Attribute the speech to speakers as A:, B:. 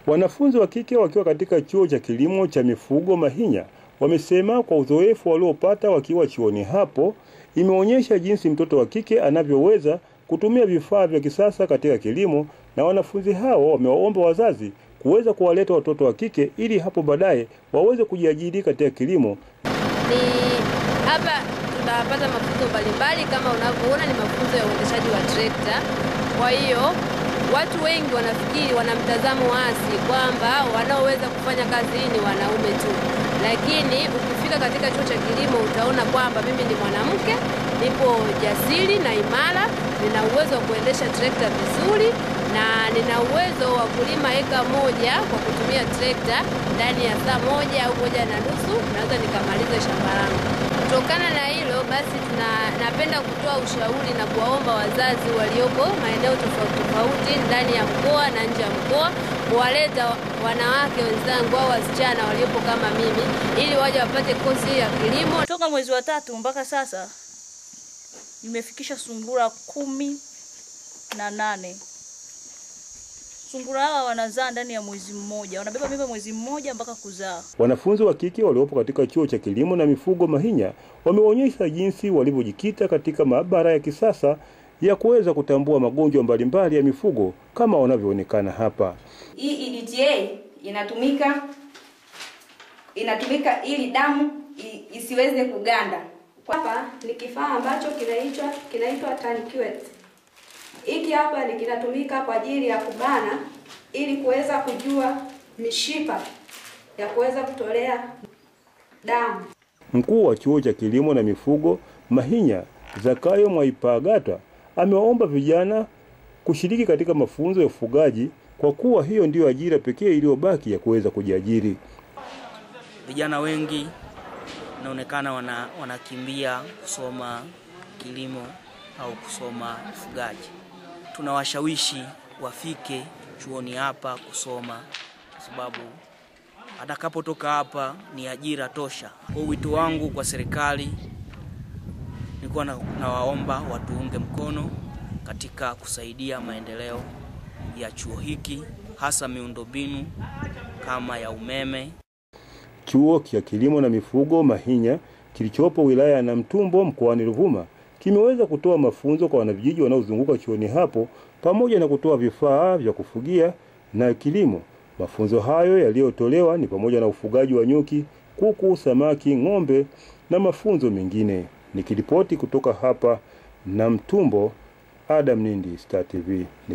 A: Wanafunzi wa kike wakiwa katika chuo cha kilimo cha mifugo Mahinya wamesema kwa uzoefu waliopata wakiwa chuoni hapo imeonyesha jinsi mtoto wa kike anavyoweza kutumia vifaa vya kisasa katika kilimo, na wanafunzi hao wamewaomba wazazi kuweza kuwaleta watoto wa kike ili hapo baadaye waweze kujiajiri katika kilimo.
B: Ni hapa tunapata mafunzo mbalimbali kama unavyoona, ni mafunzo ya uendeshaji wa trekta. Kwa hiyo watu wengi wanafikiri, wana mtazamo hasi kwamba wanaoweza kufanya kazi hii ni wanaume tu, lakini ukifika katika chuo cha kilimo utaona kwamba mimi ni mwanamke, nipo jasiri na imara, nina uwezo wa kuendesha trekta vizuri na nina uwezo wa kulima eka 1 kwa kutumia trekta ndani ya saa 1 au 1.5 naweza nikamaliza shamba langu. Kutokana na hilo basi, napenda kutoa ushauri na kuwaomba wazazi walioko maeneo tofauti tofauti ndani ya mkoa na nje ya mkoa kuwaleta wanawake wenzangu au wasichana waliopo kama mimi ili waje wapate kozi ya kilimo.
C: Toka mwezi wa 3 mpaka sasa nimefikisha sungura 18. Sungura hawa wanazaa ndani ya mwezi mmoja, wanabeba mimba mwezi mmoja mpaka kuzaa.
A: Wanafunzi wa kike waliopo katika chuo cha kilimo na mifugo Mahinya wameonyesha jinsi walivyojikita katika maabara ya kisasa ya kuweza kutambua magonjwa mbalimbali ya mifugo kama wanavyoonekana hapa.
D: Hii EDTA inatumika ili damu isiweze kuganda.
E: Hapa ni kifaa ambacho kinaitwa tourniquet. Hiki hapa ni kinatumika kwa ajili ya kubana ili kuweza kujua mishipa ya kuweza kutolea damu.
A: Mkuu wa chuo cha kilimo na mifugo Mahinya, Zakayo Mwaipagata, amewaomba vijana kushiriki katika mafunzo ya ufugaji kwa kuwa hiyo ndiyo ajira pekee iliyobaki ya kuweza kujiajiri.
F: Vijana wengi naonekana wanakimbia kusoma kilimo au kusoma ufugaji. Tunawashawishi wafike chuoni hapa kusoma, kwa sababu atakapotoka hapa ni ajira tosha. Kwa wito wangu kwa serikali, nilikuwa nawaomba watuunge mkono katika kusaidia maendeleo ya chuo hiki, hasa miundombinu kama ya umeme.
A: Chuo cha kilimo na mifugo Mahinya kilichopo wilaya ya Namtumbo mkoani Ruvuma kimeweza kutoa mafunzo kwa wanavijiji wanaozunguka chuoni hapo pamoja na kutoa vifaa vya kufugia na kilimo. Mafunzo hayo yaliyotolewa ni pamoja na ufugaji wa nyuki, kuku, samaki, ng'ombe na mafunzo mengine. Nikiripoti kutoka hapa Namtumbo, Adam Nindi, Star TV.